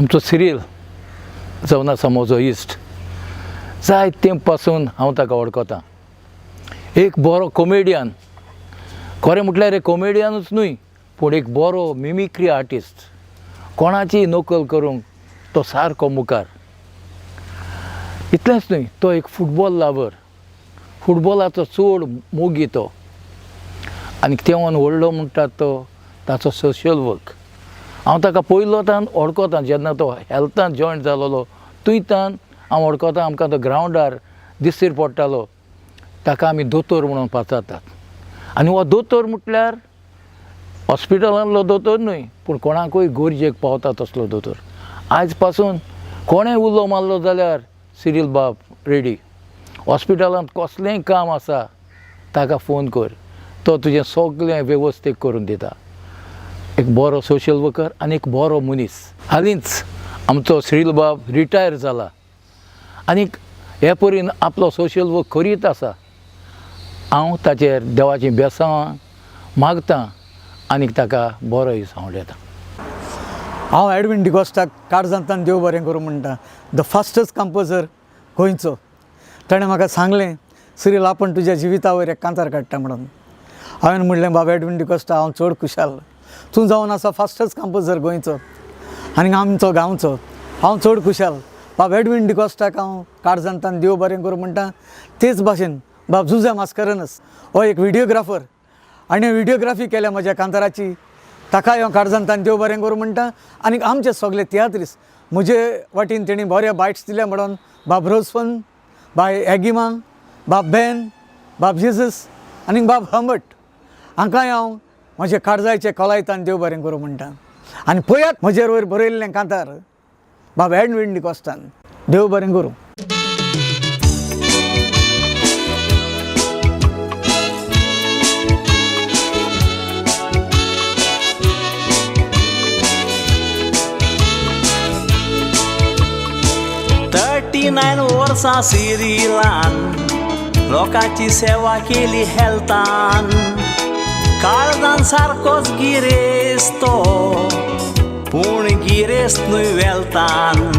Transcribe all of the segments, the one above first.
आमचो सिरील जावन आसा म्हजो इश्ट. जायत तेंप पासून हांव ताका वळखतां. एक बरो कॉमेडियन, खरें म्हटल्यार एक कॉमेडियनूच न्हय पूण एक बरो मिमिक्री आर्टिस्ट. कोणाची नकल करूंक तो सारको मुखार. इतलेंच न्हय, तो एक फुटबॉल लवर, फुटबॉलाचो चड मोगी तो. आनी तेवन व्हडलो म्हणटात तो ताचो सोशल वर्क. हांव ताका पयलोतान वळखतां, जेन्ना तो हेल्थान जॉयन जालोलो थंयतान हांव वळखतां. आमकां तो ग्रावंडार दिश्टीर पडटालो. ताका आमी दोतोर म्हणून पाचारतात. आनी हो दोतोर म्हटल्यार हॉस्पिटलांतलो दोतोर न्हय, पूण कोणाकूय गरजेक पावता तसलो दोतोर. आयज पासून कोणें उलो मारलो जाल्यार सिरील बाब रेडी. हॉस्पिटलांत कसलेंय काम आसा ताका फोन कर, तो तुजें सगळें वेवस्थीत करून दिता. एक बरो सोशल वर्कर आनी एक बरो मनीस. हालींच आमचो सिरील बाब रिटायर जाला आनी हे परीन आपलो सोशल वर्क करीत आसा. हांव ताचेर देवाचीं बेसांवां मागतां आनी ताका बरो दीस आंवडेता. हांव एडवीन डिकोस्टाक काळजांतल्यान देव बरें करूं म्हणटा. The fastest composer गोंयचो. ताणें म्हाका सांगलें, सिरील, आपूण तुज्या जिविता वयर एक कांतार काडटा म्हणून. हांवें म्हणलें, बाब एडवीन डिकोस्टा, हांव चड खुशाल. तूं जावन आसा फास्टस्ट कंपोजर गोंयचो आनी आमचो गांवचो. हांव चड खुशाल. बाब एडवीन डिकोस्टाक हांव काळजांतल्यान देव बरें करूं म्हणटा. तेच भाशेन बाब जुझे मास्करनस हो एक व्हिडियोग्राफर आनी व्हिडियोग्राफी केल्या म्हज्या कांताराची, ताकाय हांव काळजांतल्यान देव बरें करूं म्हणटा. आनी आमचे सगळे तियात्रीस म्हजे वाटेन तेणी बरे बायट्स दिले म्हणून बाब रोजफन, बाय एगिमा, बाब बेन, बाब जेजस आनी बाब हंबट हांकांय हांव म्हजे काळजाचे खोलायतान देव बरें करूं म्हणटा. आनी पळयात म्हजेर वयर बरयल्लें कांतार बाब एडवीन डिकोस्टान. देव बरें करूं. 39 वर्सां सिरिलान लोकांची सेवा केली हेल्थान. काळजान सारकोच गिरेस्त तो, पूण गिरेस्त न्हय वेल्तान.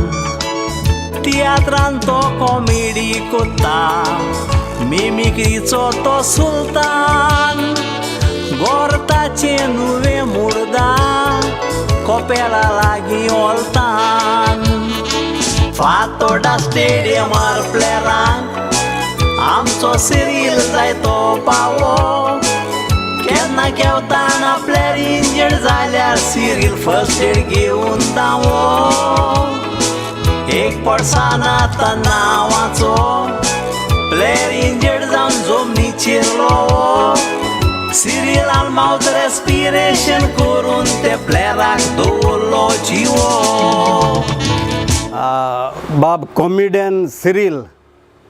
तियात्रान तो कॉमेडी कोत्ता, मिमिक्रीचो तो सुलतान. गोरताचें नुवें मुर्दा कोपेला लागीं ओलतान. फातोडा स्टेडियमार प्लेरांक आमचो सिरील जायतो पावो. केन्ना केवताना प्लेयर इंजर्ड जाल्यार सिरील फर्स्ट एड घेवन धांवो. एक पडसाना नांवाचो प्लेयर इंजर्ड जावन जमनीचेर रोवो. सिरिलान मावथ रेस्पिरेशन करून ते प्लेयराक दवरलो जिवो. बाब कॉमिडियन सिरील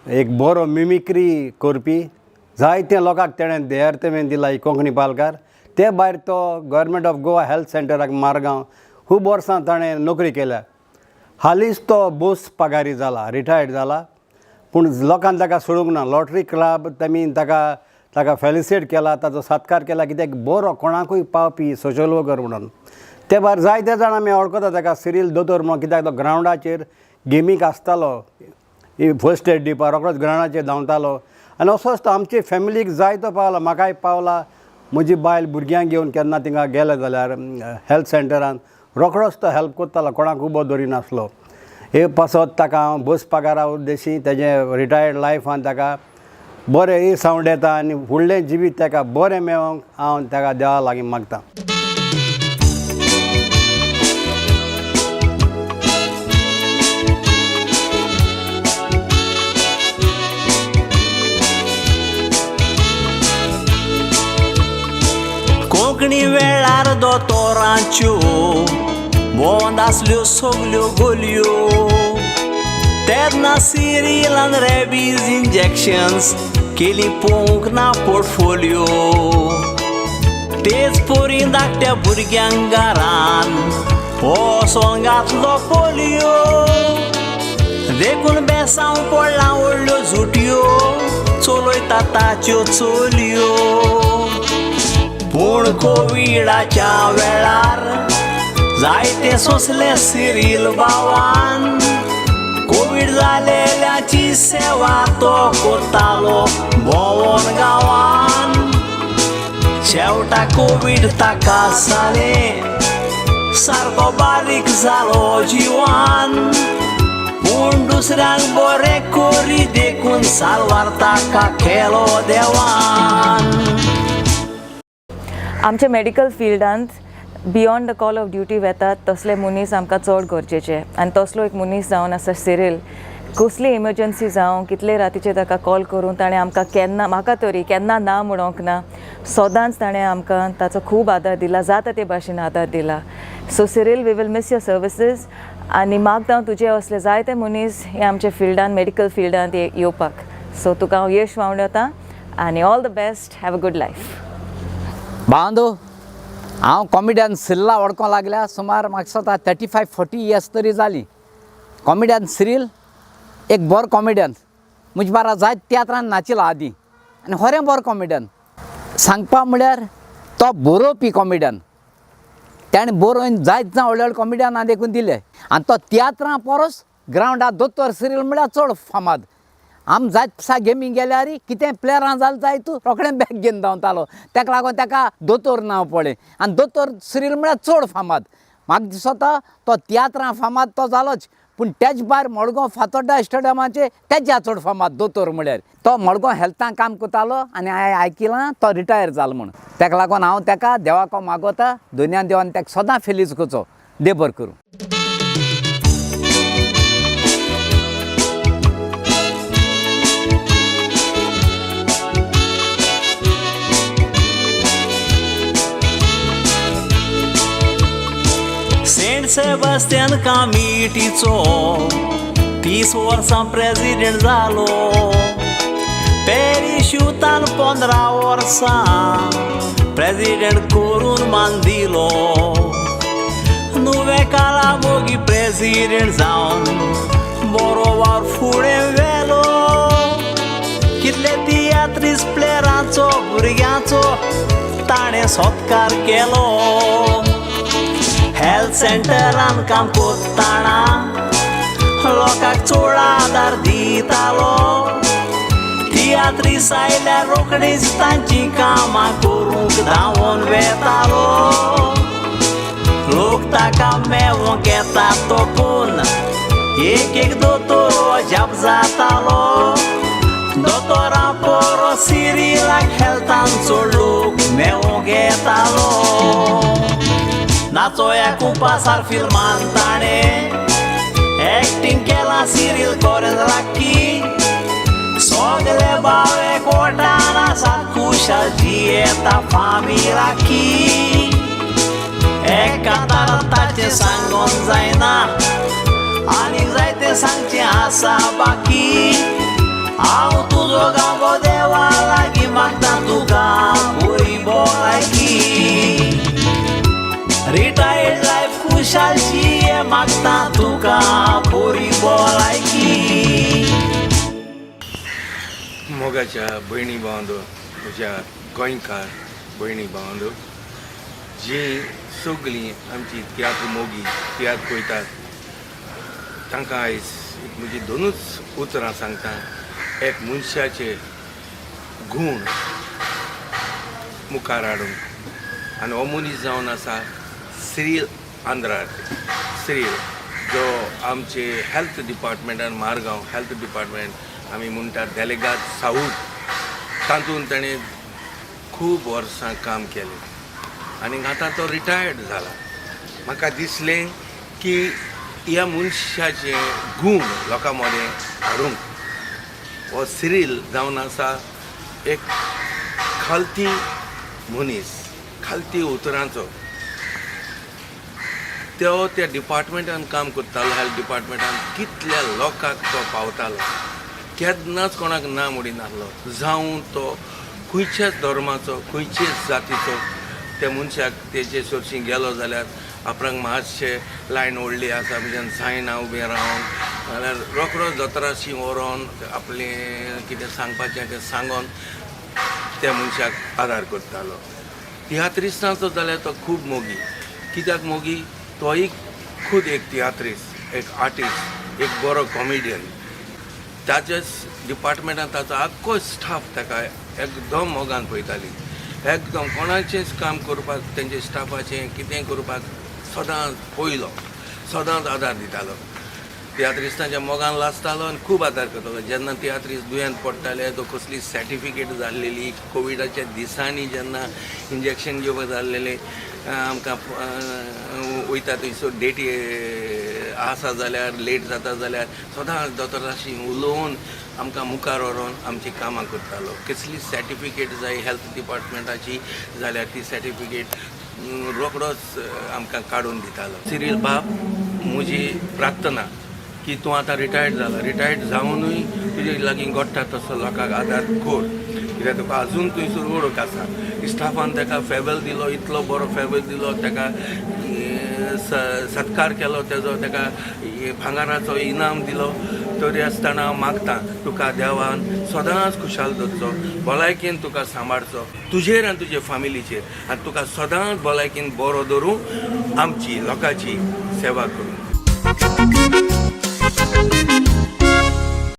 एक बरो मिमिक्री करपी. जायते लोकांक तेणें देर्तमेन दिला ही कोंकणी पालकार. ते भायर तो गव्हर्मेंट ऑफ गोवा हेल्थ सेंटराक मारगांव खूब वर्सां ताणें नोकरी केल्या. हालींच तो बोस पगारी जाला, रिटायर्ड जाला, पूण लोकान ताका सोडूंक ना. लॉटरी क्लब तेमी ताका ताका फेलिसिट केला, ताचो सत्कार केला, कित्याक बरो कोणाकूय पावपी सोशल वर्कर म्हणून. ते भायर जायते जाण आमी वळखता ताका सिरील दोतोर म्हणून, कित्याक तो ग्रावंडाचेर गेमीक आसतालो, फर्स्ट एड दिवपाक रोखडोच ग्रावंडाचेर धांवतालो. आनी असोच तो आमचे फॅमिलीक जायतो पावला, म्हाकाय पावला. म्हजी बायल भुरग्यांक घेवन केन्ना थिंगा गेले जाल्यार हेल्थ सेंटरान रोखडोच तो हेल्प करतालो, कोणाक उबो दवरिनासलो. हे पासत ताका हांव बस पगारा उद्देशी तेजें रिटायर्ड लायफान ताका बरें ही येता आनी फुडलें जिवीत ताका बरें मेळोंक हांव ताका देवा लागीं मागता. कोंकणी वेळार दोतोरांच्यो बंद आसल्यो सगल्यो गोलयो, तेन्ना सिरिलान रेबीज इंजेक्शन्स केली पोवंक ना पोर्टफोलियो. तेच पोरी धाकट्या भुरग्यांक घरान पोसोन घातलो पोलियो. देखून बेसांव पडलां व्हडल्यो जुटयो चलयता ताच्यो चलयो. पूण कोविडाच्या वेळार जायते सोंसले सिरील बावान. कोवीड जालेल्याची सेवा तो करतालो भोंवोन गांवान. शेवटा कोवीड ताका जालें, सारको बारीक जालो जिवान. पूण दुसऱ्यांक बरें करी देखून साल्वार ताका केलो देवान. आमच्या मेडिकल फिल्डांत beyond the call of duty वेतात तसले मनीस आमकां चड गरजेचे आनी तसलो एक मनीस जावन आसा सिरील. कसली इमर्जन्सी जावं, कितले रातीचे ताका कॉल करून ताणें आमकां केन्ना, म्हाका तरी केन्ना ना म्हणोंक ना, सदांच ताणें आमकां ताचो खूब आदार दिला, जाता ते भाशेन आदार दिला. So Cyril, we will miss your services आनी मागता हांव तुजे असले जायते मनीस हे आमच्या फिल्डान, मेडिकल फिल्डांत येवपाक. सो तुका हांव यश वावडता आनी all the best, have a good life. भावांदो, हांव कॉमेडियन सिरिला वळखोंक लागल्या सुमार म्हाका दिसता 35-40 इयर्स तरी जालीं. कॉमेडियन सिरील एक बरो कॉमेडियन, म्हजे बारा जायत तियात्रान नाचिला आदीं आनी खरें बरो कॉमेडियन. सांगपा म्हळ्यार तो बरोवपी कॉमेडियन, ताणें बरोवन जायत जावं व्हडले व्हडले कॉमेडियनां देखून दिले आनी तो तियात्रां परस ग्रावंडार दोतोर सिरील म्हळ्यार चड फामाद. आम जायत दिसा गेमी गेल्यार कितें प्लेयरां जालें जाय तूं रोखडें बॅग घेवन धांवतालो, ताका लागून ताका दोतोर नांव पडलें आनी दोतोर सिरील म्हळ्यार चड फामाद. म्हाका दिसता तो तियात्रां फामाद तो जालोच, पूण तेज भायर मडगांव फातोड्डा स्टेडियमाचेर तेज्या चड फामाद दोतोर म्हळ्यार. तो मडगांव हेल्थान काम करतालो आनी हांवें आयकिलां तो रिटायर जालो म्हूण. ताका लागून हांव ताका देवाको मागोता, दोनया देवान ताका सदां फेलीज करचो, देव बरें करूं. सेंट सेबास्तियान कामिटीचो 30 वर्सां प्रेजिडेंट जालो. पेरिशूतान 15 वर्सां प्रेजिडेंट करून मान दिलो. नुवें काळा मोगी प्रेजिडेंट जावन बरो वावर फुडें व्हेलो. कितले तियात्रीस प्लेयरांचो भुरग्यांचो ताणें सत्कार केलो. हेल्थ सेंटरान काम करतना लोकांक चड आदार दितालो. तियात्रीस आयल्यार रोखडीच तांची कामां करूंक धांवोन वेतालो. लोक ताका मेवोंक येता तो पळोवन एक एक दोतोर अजाप जातालो. दोतोरां परस सिरिलाक हेल्थान चड लोक मेवोंक येतालो. नाचोया कुपासार फिल्मान ताणें एक्टींग केलां सिरील कोरेन राखी. सगले बावे कोटान आसात खुशाल जियेता फामिलाकी. एका ताचें सांगोन जायना आनीक जायतें सांगचें आसा बाकी. हांव तुजो गांवो देवा लागीं मागता तुका बरी भलायकी. रिटायर्ड लायफ खुशाल जिये मागता तुका बरी भलायकी. मोगाच्या भयणी भावंदो, म्हज्या गोंयकार भयणी भावंदो, जी सगळीं आमची तियात्र मोगी तियात्र पळयतात तांकां आयज म्हजी दोनूच उतरां सांगता. एक मनशाचे गूण मुखार हाडूंक आनी हो मनीस जावन आसा सिरील आंद्राद. सिरील जो आमचे हेल्थ डिपार्टमेंटान, मारगांव हेल्थ डिपार्टमेंट आमी म्हणटात देलेगाद साऊद, तातूंत ताणें खूब वर्सां काम केलें आनी आतां तो रिटायर्ड जाला. म्हाका दिसलें की ह्या मनशाचे गूण लोकां मदें हाडूंक हो सिरील जावन आसा एक खालती मनीस, खालती उतरांचो. तो त्या डिपार्टमेंटान काम करतालो, हेल्थ डिपार्टमेंटान कितल्या लोकांक तो पावतालो, केन्नाच कोणाक ना म्हणिनासलो. जावं तो खंयच्याच धर्माचो, खंयचेच जातीचो, त्या मनशाक तेजे सरशी गेलो जाल्यार आपणाक मातशें लायन व्हडली आसा म्हज्यान जायना उबें रावंक जाल्यार रोखडो दोतोराशी व्हरोन आपलें कितें सांगपाचें तें सांगोन त्या मनशाक आदार करतालो. तियात्रिस्तांचो जाल्यार तो खूब मोगी. कित्याक मोगी? तोय खूद एक तियात्रीस, एक आर्टिस्ट, एक बरो कॉमेडियन. ताच्याच डिपार्टमेंटान ताचो आख्खो स्टाफ ताका एकदम मोगान पळयताली. एकदम कोणाचेंच काम करपाक, तेंचे स्टाफाचें कितेंय करपाक सदांच पयलो, सदांच आदार दितालो. तियात्रिस्तांच्या मोगान लासतालो आनी खूब आदार करतालो. जेन्ना तियात्रिस्त दुयेंत पडटाले, तो कसली सर्टिफिकेट जाल्लेली, कोविडाच्या दिसांनी जेन्ना इंजेक्शन घेवपाक जाल्लेलें आमकां, वयता थंयसर डेटी आसा जाल्यार, लेट जाता जाल्यार सदांच दोतोराशी उलोवन आमकां मुखार व्हरोन आमचीं कामां करतालो. कसली सर्टिफिकेट जाय हेल्थ डिपार्टमेंटाची जाल्यार ती सर्टिफिकेट रोखडोच आमकां काडून दितालो. सिरील बाब, म्हजी प्रार्थना की तूं आतां रिटायर्ड जाला, रिटायर्ड जावनूय तुजे लागीं घडटा तसो लोकांक आदार कर, कित्याक तुका अजून थंयसर वळख आसा. स्टाफान ताका फेरवेल दिलो, इतलो बरो फेरवेल दिलो, ताका सत्कार केलो तेजो, ताका भांगराचो इनाम दिलो. तरी आसतना हांव मागता तुका देवान सदांच खुशाल दवरचो, भलायकेन तुका सांबाळचो, तुजेर आनी तुजे फामिलीचेर, आनी तुका सदांच भलायकेन बरो दवरूं, आमची लोकांची सेवा करूं.